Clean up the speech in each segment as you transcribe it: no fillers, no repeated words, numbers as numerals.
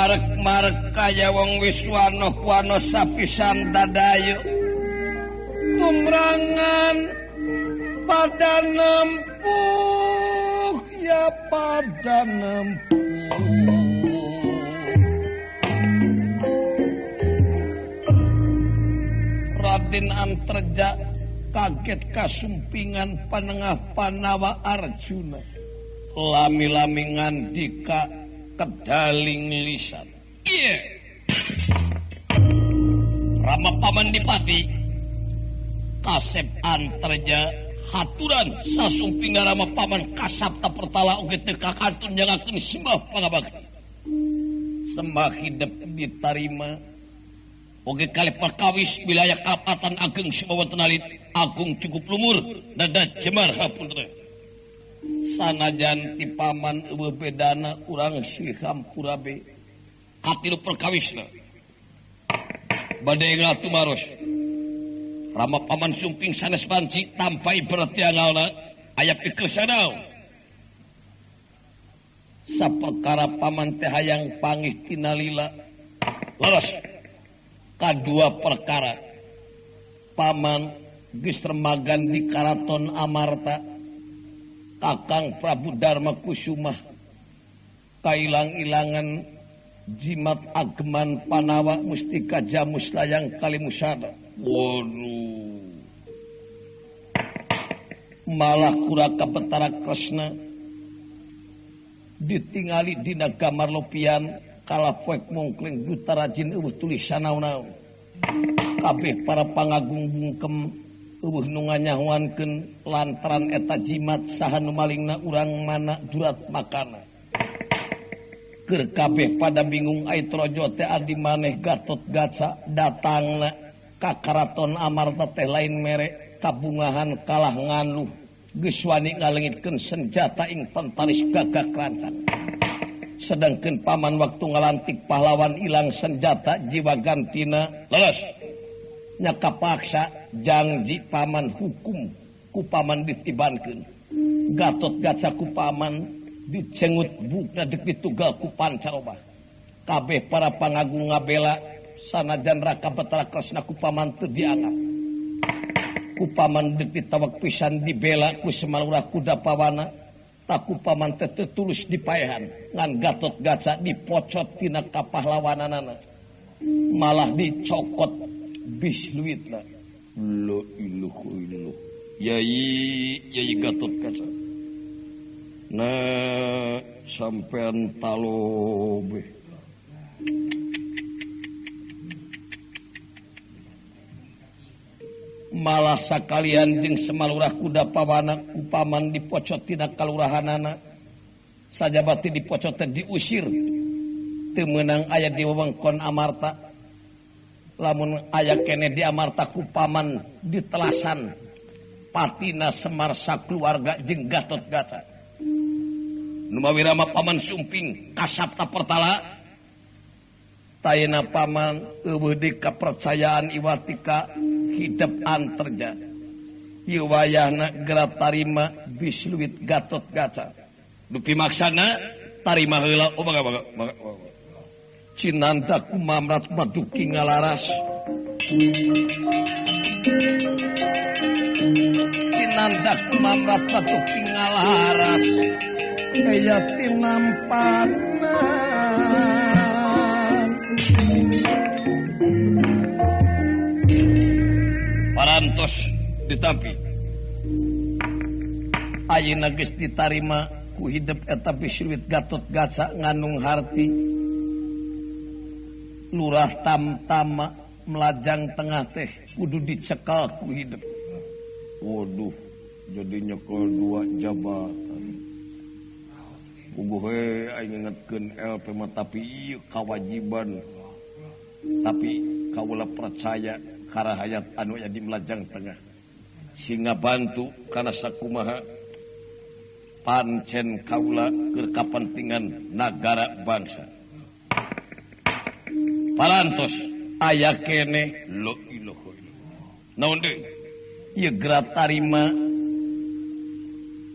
Marek-marek kaya wong wis wanoh-wanoh sapisan dadayu. Tumrangan pada nempuh ya pada nempuh. Raden Antarja kaget kasumpingan panengah Panawa Arjuna. Lami-lami ngandika kedaling lisan. Iya. Rama Paman Dipati kasep Antarja haturan sasumpingan Rama Paman kasapta pertala oge teu kakantun nyangakeun sembah pangabakti. Sembah hidep ditarima oge kali perkawis wilayah Kapatan Ageng Sumawonten Alit agung cukup lumur dada jemar hapunten. Sanajan ti paman eueuh bedana urang silih hampura be katilu perkawisna bade ngatumaros. Rama Paman sumping sanes banci tanpa ibarat tiangalna aya pikersana naon. Saperkara paman teh hayang pangih tina lila. Leres. Kadua perkara paman geus remagan di Karaton Amarta. Kakang Prabu Darma Kusumah kailang-ilangan jimat ageman Panawa mustika jamus layang kalimusada. Waduh. Malah kuraka Betara Kresna ditingali dina gamar lopian kala poek mungkling duta rajin eueuh tulisan naon-naon. Kabeh para pangagung bungkem eueuh nu nganyahoankeun lantaran eta jimat saha nu malingna urang mana durat makana. Keur kabeh pada bingung ai Trojo teh adi maneh Gatot Gaca datangna ka Karaton Amarta teh lain mere kabungahan kalah nganuh geus wani ngalengitkeun senjata ing pentaris gagak rancang. Sedangkan paman waktu ngalantik pahlawan ilang senjata jiwa gantina leles nya kapaksa janji paman hukum ku paman ditibankeun. Gatot Gaca ku paman dicengut bukna deuk ditugal ku pancarobah. Kabeh para pangagung ngabela sanajan Raka Betara Kresna ku paman teu dianggap. Ku paman deuk ditawak pisan dibela ku Semar Lurah Kuda Pawana. Taku paman teh teu tulus dipaehan ngan Gatot Gaca dipocot tina kapahlawananana malah dicokot bisluitna. La ilaha illallah. Yai Yai Gatot Gaca nah sampean talobe malah sakalian jeung Semalurah Kuda Pawana ku paman dipocot tina kalurahanana sajabati dipocot teh diusir teu meunang aya di wewengkon Amarta. Lamun aya keneh di Amarta ku paman ditelasan patina Semar sakeluarga jeung Gatot Gaca. Numawi Rama Paman sumping kasapta pertala tayena paman eueuh deui kapercayaan iwatika hidep Antarja. Ieu wayahna geura tarima bisluit Gatot Gaca. Dupi maksana tarima heula. Oh mangga mangga mangga. Cinanta kumamrat maduki ngalaras. Cinanta kumamrat maduki ngalaras. Kaya tinampanan. Parantos ditampi. Ayeuna geus ditarima ku hidep eta bisluit Gatot Gaca nganung harti. Lurah Tamtama melajang tengah teh kudu dicekal ku hidep. Waduh, jadi nyekel dua jabatan. Puguh we aing ngingetkeun LP mah tapi ieu kawajiban. Tapi kaula percaya karahayat anu aya di melajang tengah. Sing ngabantu kana sakumaha pancen kaula keur kapentingan nagara bangsa. Parantos aya keneh la ilaha illallah. Naon deui? Ieu geura tarima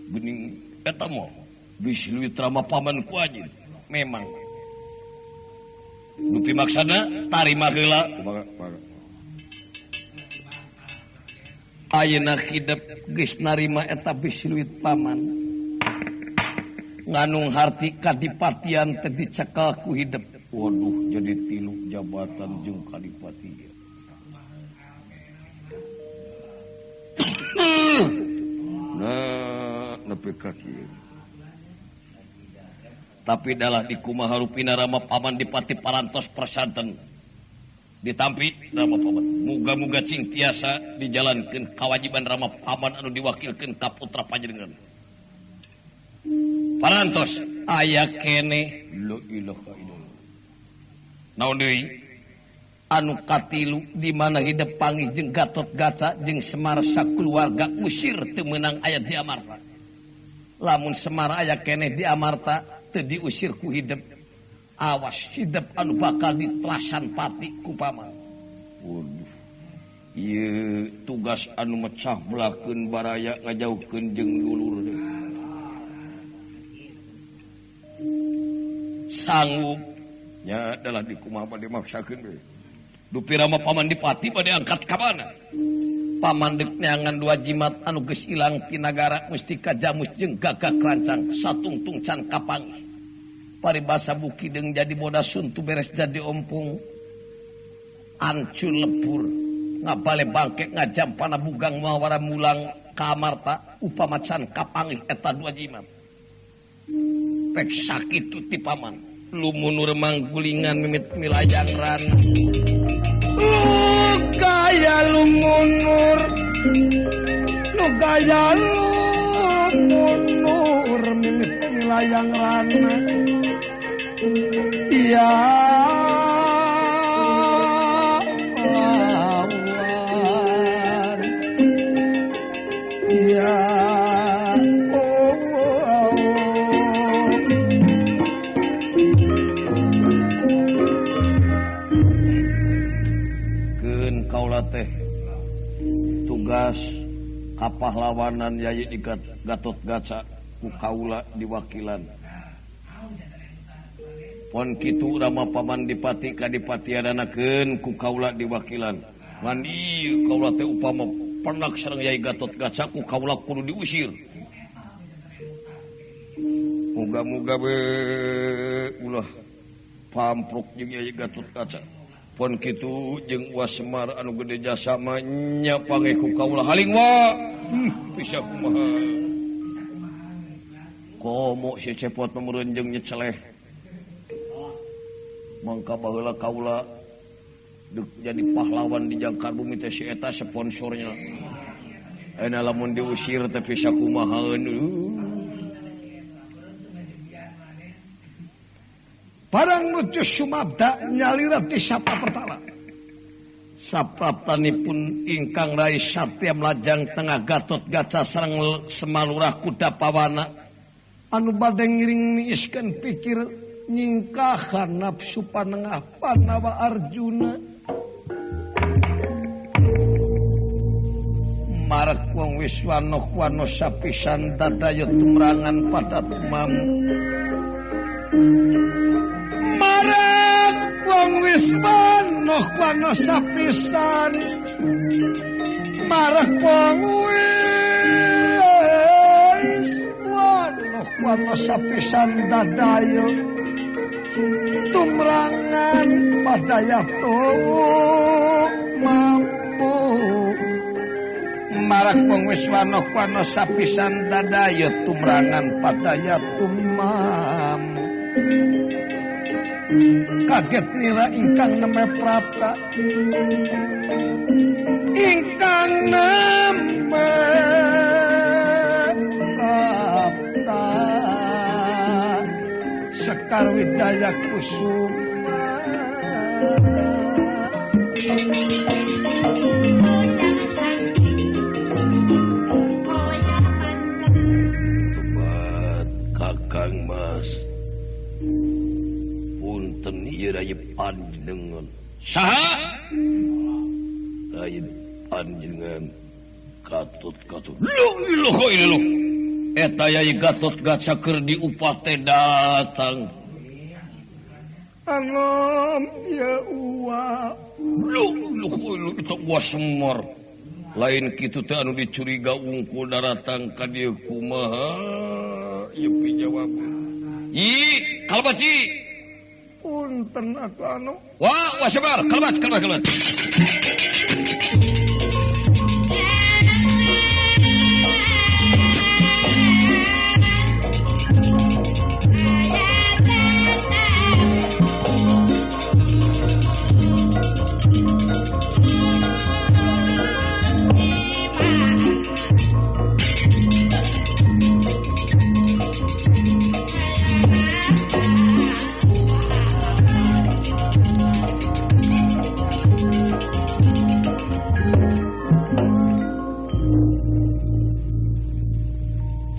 geuning eta mah bisluit Rama Paman ku anjeun. Memang Dupi maksana tarima heula. Ayeuna hidep geus narima eta bisiluit paman. Nganung harti kadipatian teh dicekel ku hidep. Waduh jadi tilu jabatan jeung kadipatian. Nah, nepi ka kieu. Tapi dalah dikumaha rupina Rama Paman dipati parantos persanten. Ditampi Rama Paman. Muga-muga cing tiasa dijalankeun kawajiban Rama Paman anu diwakilkeun ka putra panjenengan. Parantos aya keneh la ilaha illallah. Naon deui? Anu katilu di mana hidep pangih jeung Gatot Gaca jeung Semar sakeluarga usir teu meunang aya di Amarta. Lamun Semar aya keneh di Amarta teu diusir ku hidep. Awas hidep anu bakal ditelasan pati ku paman. Waduh. Ieu tugas anu mecah belahkeun baraya ngajauhkeun jeung dulur. Sanggup nya adalah dikumaha bade maksakeun we. Dupi Rama Paman dipati bade angkat ka mana? Paman deuk neangan dua jimat anu geus ilang ti nagara mustika jamus jeung gagak rancang satungtung can kapanggih. Paribasa bukideung jadi bodas suntu beres jadi ompung. Ancul lebur ngabale bangke ngajampana bugang mawara mulang ka Amarta upama can kapanggih eta dua jimat. Pek sakitu ti paman lumunur manggulingan mimit milayang ran. Lu gaya lumunur, lu gaya lumunur mimit milayang rana. Iya lawan, iya oh, oh. Keun kaula teh tugas kapahlawanan Yayi di Gatot Gaca ku kaula diwakilan. Pon kitu Rama Paman dipati kadipatiadanakeun ku kaula diwakilan. Ngan ieu kaula teh upama penak sareng Yai Gatot Gaca ku kaula kudu diusir. Muga-muga we ulah pampruk jeung Yai Gatot Gaca. Pon kitu jeung Uwa Semar anu gede jasa mah nya pangeh ku kaula haling wa. Bisa kumaha. Komo si Cepot meureun jeung nyeceleh. Mangka baheula kaula deuk jadi pahlawan di jangkar bumi teh si eta sponsornya. Ayeuna lamun diusir teh bisa kumahaeun. Barang nuju sumabda nyalira ti sapa pertama. Sapraptanipun ingkang rai satya melajang tengah Gatot Gaca sareng Semalurah Kuda Pawana anu bade ngiring niiskeun pikir nyingkahan nafsu panengah Panawa Arjuna. Marek wong wiswanoh-wano sapisan dadayo tumrangan pada tumam. Marek wong wiswanoh-wano sapisan. Marek wong wiswanoh-wano sapisan dadayo tumrangan padaya mampu. Marak wong wiswanoh-wano sapisan dadayo tumrangan padaya tumamu. Kaget nira ingkang neme prapta, ingkang neme prapta Sekar Wijaya Kusuma. Tobat Kakang Mas, punten ieu rai panjenengan. Saha? Rai panjenengan Gatot Gatot. La ilaha illallah. Eta Yai Gatot Gaca keur diupah teh datang. Anom ya uwa. Lu lu lu itu gua semor. Lain kitu teh anu dicuriga ungkul daratang ka dieu kumaha? Ieu pijawabeun. Ih, kalbat ci. Punten atuh anu. Wah, wah sabar, kalbat kalbat kalbat.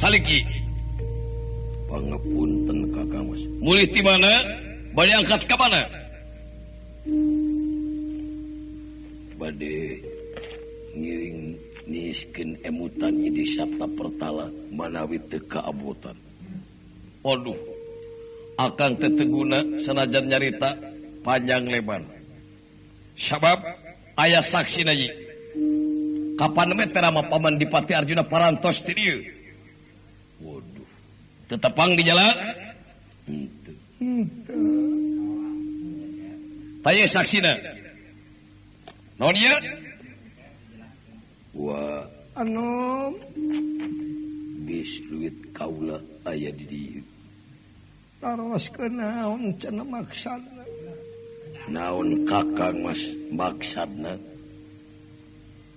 Saliki. Pangapunten Kakang Mas. Mulih ti mana? Bade angkat ka mana? Bade ngiring niskeun emutan di Sabta Pertala manawi teu kaabotan. Aduh. Akang teh teu guna sanajan nyarita panjang lebar. Sabab aya saksina ieu. Kapan we teh Rama Paman Dipati Arjuna parantos ti dieu? Waduh. Tetepang di jalan? Henteu. Tanya saksina. Naon ieu? Wa anom geus luit kaula aya di dieu. Taros naon cenah maksudna? Naon Kakang Mas maksudna?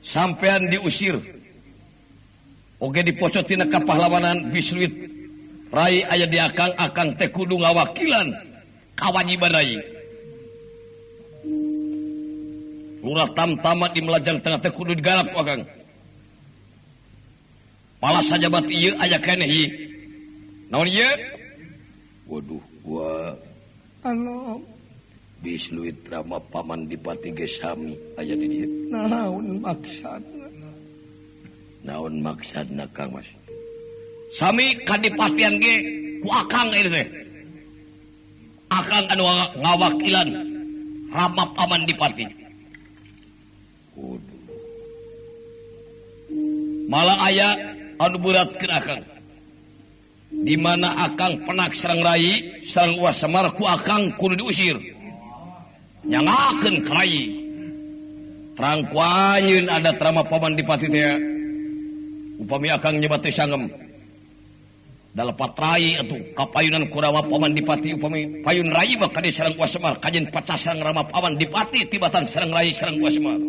Sampean diusir. Oge dipocot tina kapahlawanan bisluit rai aya di akang, akang teh kudu ngawakilan kawajiban rai. Lurah tamtama di Melajang Tengah teh kudu digarap ku akang. Malah sajabat ieu aya keneh ieu. Naon ieu? Waduh, gua anu bisluit Rama Paman Dipati ge sami aya di dieu. Naon maksudna? Naon maksudna Kang Mas? Sami kadipatian ge ku akang ieu teh. Akang anu ngawakilan Rama Paman Dipati. Waduh. Malah aya anu beratkeun akang. Di mana akang penak sareng rai, sareng Uwa Semar ku akang kudu diusir. Nyangakeun ka rai. Terang ku anjeun adat Rama Paman Dipati teh. Upami akang nyebat teh sangem. Dalepat rai atuh kapayunan ku Rama Paman Dipati upami payun rai mah kade sareng Uwa Semar kajen pacah sareng Rama Paman Dipati tibatan sareng rai sareng Uwa Semar.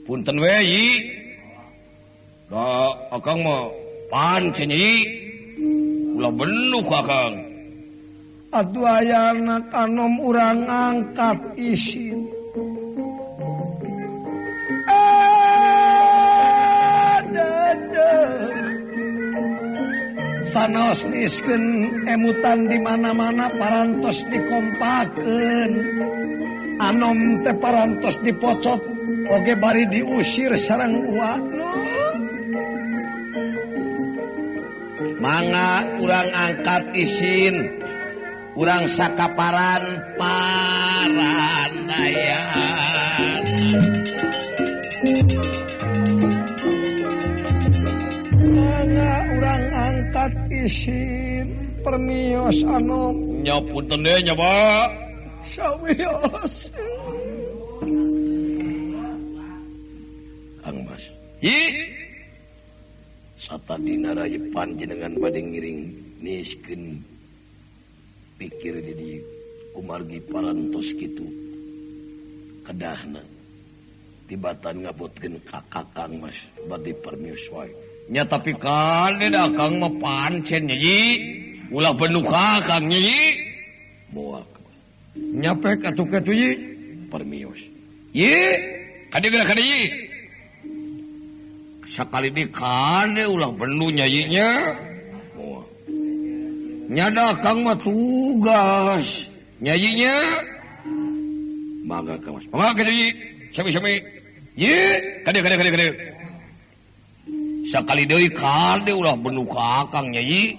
Punten we yi. Da akang mah pancen yi. Ulah benuk akang. Atuh ayana kanom urang angkat isin. Sanaos niskeun emutan di mana-mana parantos dikompakeun. Anom teh parantos dipocot oge bari diusir sareng uakna. Mangga urang angkat isin. Urang sakaparan paranayan. Mangga urang angkat isin permios anom. Nya punten deui nya, Pak. Sawios. Kang Mas. Hi. Satadina rayi panjenengan bade ngiring niskeun pikir di kumargi parantos kitu. Kedahna tibatan ngabotkeun ka Kakang Mas bade permios wae. Nya tapi kan da Akang mah pancen nyi. Ulah benuk Akang nyi. Moal. Nyapek atuh kitu yi permios. Yi, kade geura kade yi. Sakali di kade ulah benu nyayinya. Moal. Nya da Akang mah tugas nyayinya. Mangga Kang Mas. Mangga kitu yi. Sami-sami. Yi, kade kade kade kade. Sakali deui kade ulah benu ka Akang nyayi.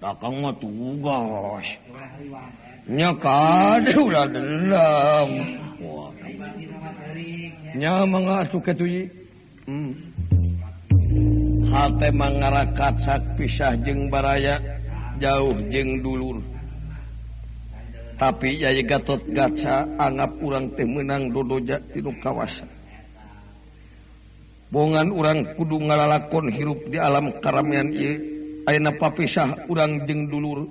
Kakang mah tugas. Nya kade ulah dendam. Wah. Nya mangga atuh kitu ye. Hate mangarakacak pisah jeung baraya jauh jeung dulur. Tapi Yai Gatot Gaca anggap urang teh meunang dodoja tinu kawasa. Bongan urang kudu ngalalakon hirup di alam karamian ieu. Ayeuna papisah urang jeung dulur.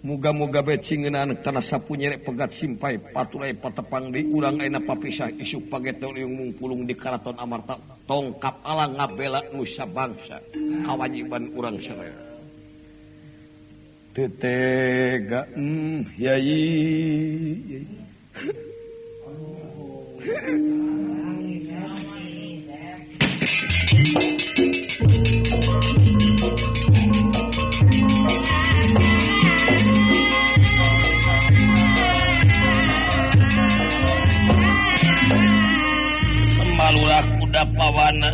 Muga-muga bae cingeunaan kana sapu nyerek pegat simpai paturai patepang di urang ayeuna papisah isuk pageteun ieu mungpulung di Karaton Amarta tongkap alang ngabela nusa bangsa kawajiban urang saraya. Teu tega yai. Semalurah kuda pawana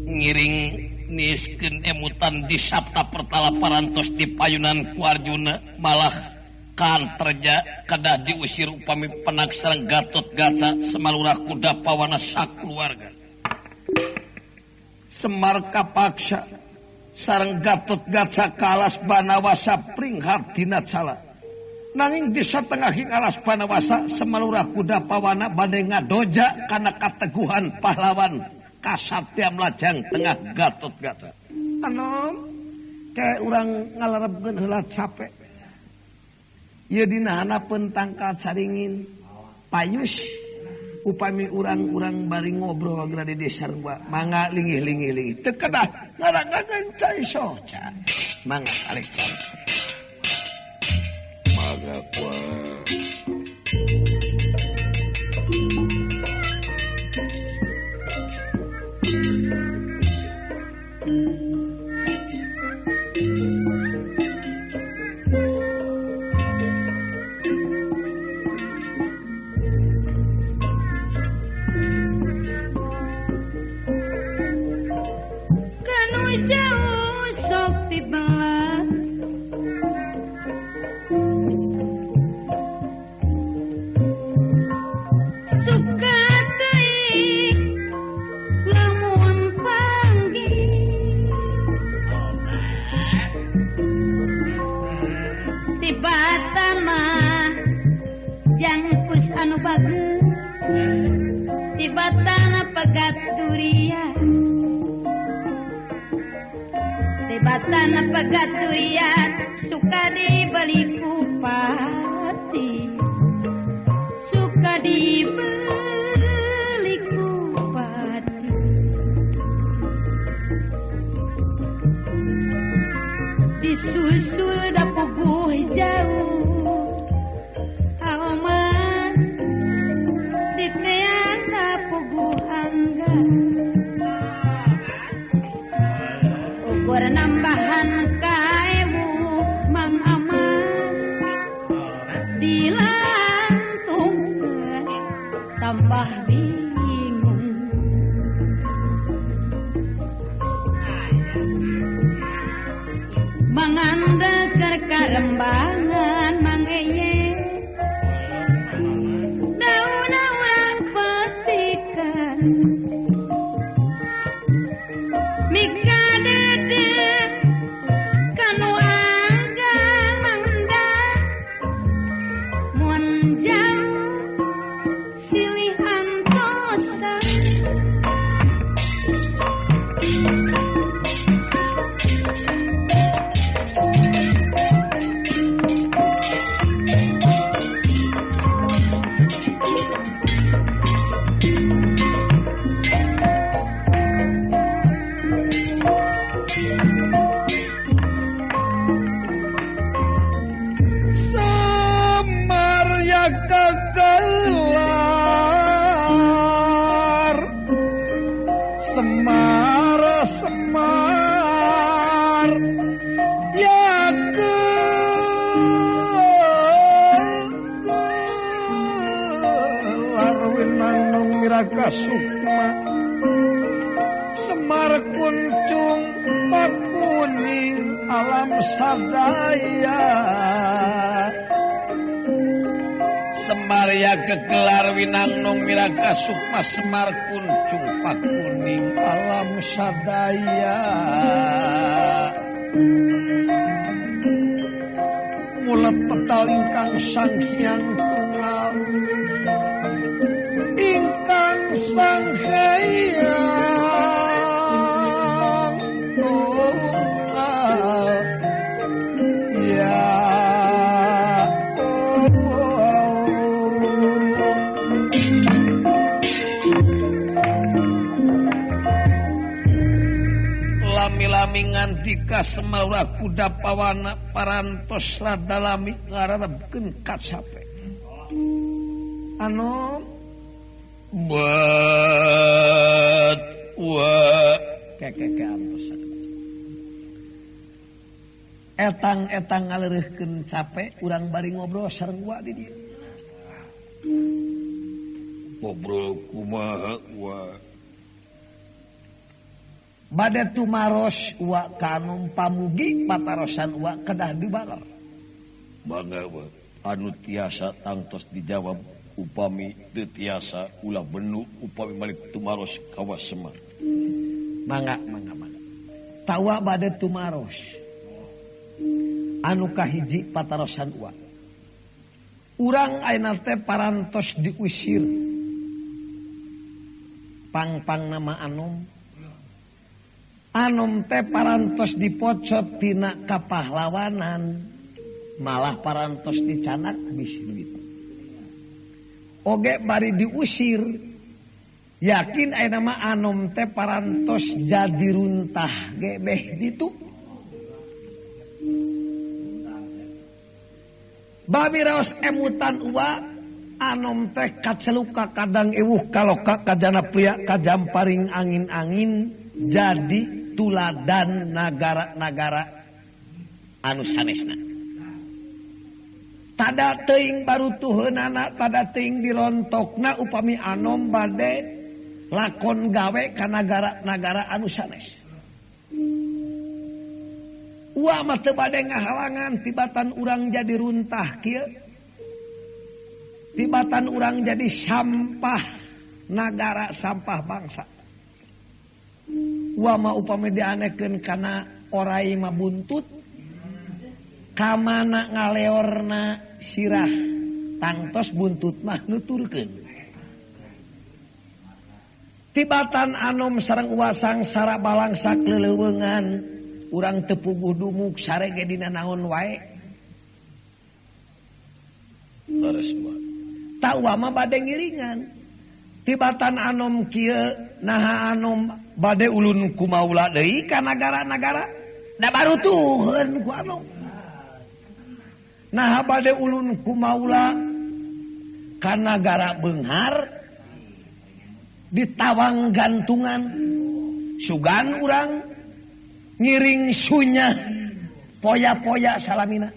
ngiring niskeun emutan di Sabta Pertala parantos di payunan ku Arjuna malah kanterja kedah diusir upami penak sareng Gatot Gaca semalurah kuda pawana sakeluarga. Semar kapaksa sareng Gatot Gaca ka alas Banawasa pringhardina cala. Nanging di satengahing alas Banawasa semalurah kuda pawana bade ngadoja kana kateguhan pahlawan kasatya melajang tengah Gatot Gaca. Anom kayak urang ngalarepkeun heula capek. Ieu dina hanapeun tangkal caringin payus upami urang-urang bari ngobrol geura di desa sarua mangga lingih-lingih-lingih teu kedah ngaragakeun cai soca mangga arek cai mangga kuat. Jauh sok tiba suka teuing lamun panggih tiba tanah jangkus anu bageus tiba tanah pegat durian Batana pegat durian suka dibeli kupati suka dibeli kupati disusul da puguh jauh aman diteang da puguh angga ukur nambahan kaewu Mang Amas dilantungkeun tambah bingung mangandeker karembangan Mang Eye daun urang petikan mika Semar semar ya kelar winanung miraga sukma Semar kuncung paku kuning alam sadaya. Semaria gegelar winangnong miraga sukma Semar kuncung pakuning alam sadaya. Mulet petal ingkang Sang Hyang Tunggal, ingkang Sang Hyang Tunggal. Ya lami-lami ngantika Semar kuda pawana parantos rada lami ngararebkeun kacape. Anom bet wa kekeke ampos. Etang-etang ngaleureurkeun cape urang bari ngobrol sareng wa di dieu. Ngobrol kumaha wa? Bade tumaros wa ka anom pamugi patarosan wa kedah dibaler. Mangga wa anu tiasa tangtos dijawab upami teu tiasa ulah benu upami malik tumaros ka Wa Semar. Mangga mangga mangga. Tawa bade tumaros. Anu kahiji patarosan wa. Urang ayeuna teh parantos diusir. Pang-pang nama anom. Anom teh parantos dipocot tina kapahlawanan, malah parantos dicanak bisi duit. Oge bari diusir, yakin ayeuna mah anom teh parantos jadi runtah ge beh ditu. Babi raos emutan uwa anom teh kaceluka kadang ewuh kaloka kajana pria kajamparing angin-angin jadi tuladan nagara-nagara anu sanesna. Tada teuing barutuheunana, tada teuing dirontokna upami anom bade lakon gawe ka nagara-nagara anu sanes. Uwa mah teu bade ngahalangan tibatan urang jadi runtah kieu. Tibatan urang jadi sampah nagara, sampah bangsa. Uwa mah upami dianekeun kana orai mah buntut, kamana ngaleorna sirah, tangtos buntut mah nuturkeun. Tibatan anom sareng uwa sangsara balangsak leleuweungan, urang teu puguh dumuk sare ge dina naon wae. Leres mah. Ta uwa mah bade ngiringan. Tibatan anom kieu naha anom bade ulun kumaula deui ka nagara-nagara da barutuheun ku anom. Naha bade ulun kumaula ka nagara beunghar ditawang gantungan sugan urang ngiring sunyah poya-poya salamina.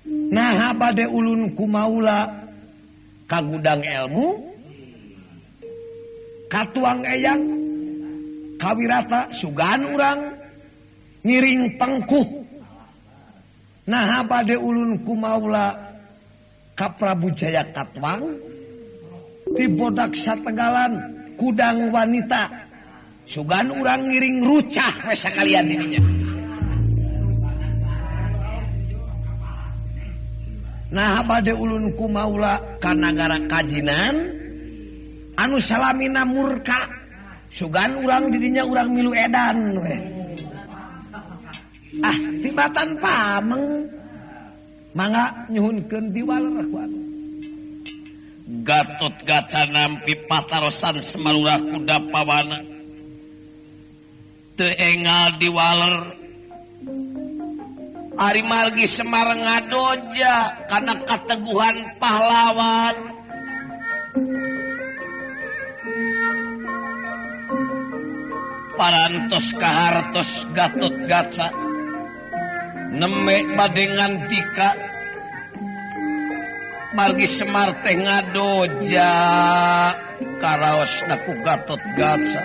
Naha bade ulun kumaula ka gudang ilmu katuang eyang kawirata sugan urang ngiring pengkuh. Naha bade ulun kumaula ka Prabu Jaya Katwang ti bodak sategalan kudang wanita sugan urang ngiring rucah we sakalian didinya. Naha bade ulun kumaula ka nagara kajinan anu salamina murka sugan urang didinya urang milu edan we. Ah tibatan pameng mangga nyuhunkeun diwaler ku anu. Gatot Gaca nampi patarosan Semarurah kuda pawana teu engal diwaler. Ari margi Semar ngadoja kana kateguhan pahlawan. Parantos kahartos Gatot Gaca neme bade ngantika margi Semar teh ngadoja karaosna ku Gatot Gaca.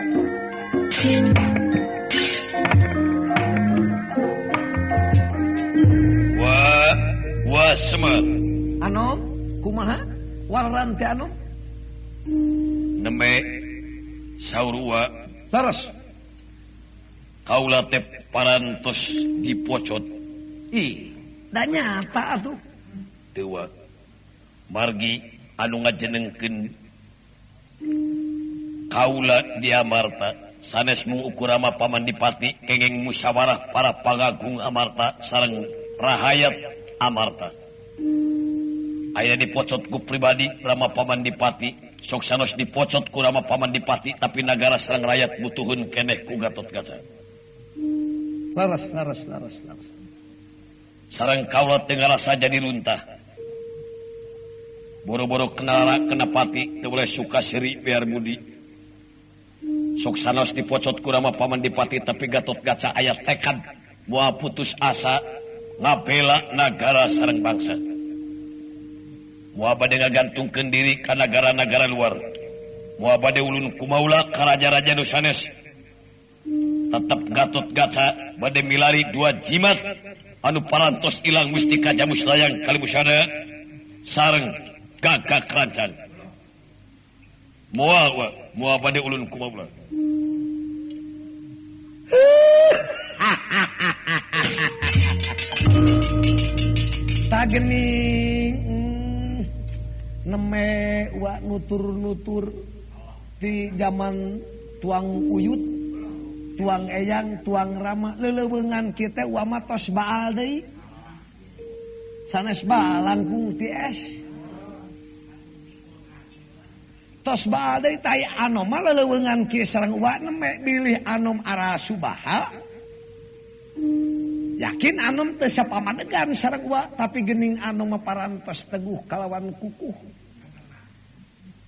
Abah Semar. Anom kumaha waleran teh anom? Nembe saur uwa. Leres. Kaula teh parantos dipocot. Ih, da nyata atuh. Teu wa. Margi anu ngajenengkeun kaula di Amarta sanes mung ukur Rama Paman Dipati kenging musyawarah para pangagung Amarta sareng rahayat Amarta. Aya dipocot ku pribadi Rama Paman Dipati, sok sanos dipocot ku Rama Paman Dipati tapi nagara sareng rakyat butuheun keneh ku Gatotkaca. Laras laras laras laras. Sareng kaula teu ngarasa jadi runtah. Boro-boro kenara kena pati teu boleh suka seri biar budi. Sok sanos dipocot ku Rama Paman Dipati tapi Gatotkaca aya tekad moal putus asa ngabela nagara sareng bangsa. Moal bade ngagantungkeun diri ka nagara-nagara luar. Moal bade ulun kumaula ka raja-raja nu sanes. Tetep Gatotkaca bade milari dua jimat anu parantos ilang mustika Jamus Layang Kalimusada sareng gagak rancang. Moal wa, moal bade ulun kumaula. Tagening neme wa nutur-nutur di zaman tuang uyut, tuang eyang, tuang rama, leleuweungan kita wa mah tos baal deui. Sanes baal langkung ti es. Tos baal deui tai anom mah leleuweungan kieu sareng uwa neme bilih anom arasubaha. Yakin anom teu sapamadegan sareng uwa tapi geuning anom mah parantos teguh kalawan kukuh.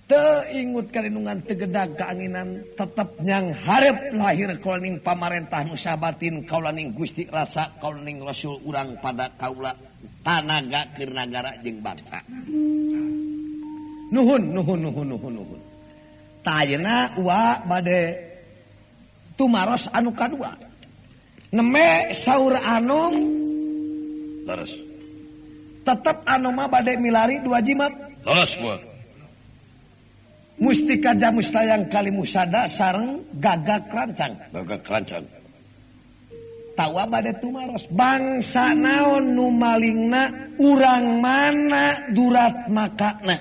Teu ingut kalindungan teu gedag kaanginan tetep nyang hareup lahir kaulaning pamarentah nu sabatin kaulaning Gusti rasa kaulaning Rasul urang pada kaula tanaga keur nagara jeung bangsa. Nuhun nuhun nuhun nuhun nuhun. Tah ayeuna uwa bade tumaros anu kadua. Neme saur anom leres. Tetep anom mah bade milari dua jimat. Leres gua. Mustika Jamus Layang Kalimusada sareng gagak rancang. Gagak rancang. Tawa bade tumaros bangsa naon nu malingna urang mana durat makana.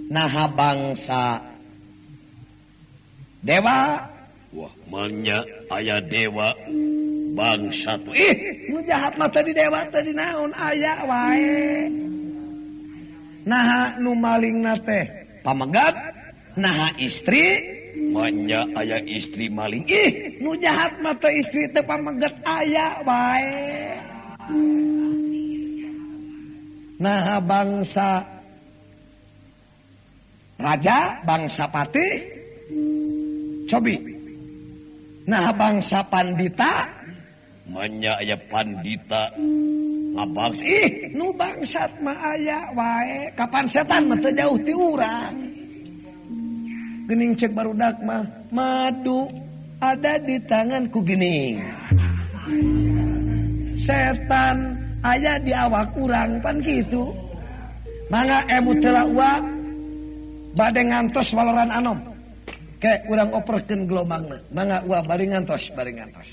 Naha bangsa dewa. Wah, manya aya dewa bangsa tuh. Ih, nu jahat mah tadi dewa tadi naon aya wae. Naha nu malingna teh pamegat, naha istri manya aya istri maling. Ih, nu jahat mah teh istri teh pamegat aya wae. Naha bangsa raja, bangsa patih cobi. Nah bangsa pandita manya aya pandita ngabangsa. Ih, nu bangsat mah aya wae. Kapan setan mah teu jauh ti urang. Geuning cek barudak mah madu ada di tanganku geuning. Setan aya di awak urang pan kitu. Mangga emut heula uwa bade ngantos waloran anom. Kayak urang operkeun gelombangna. Mangga uwa bari ngantos, bari ngantos.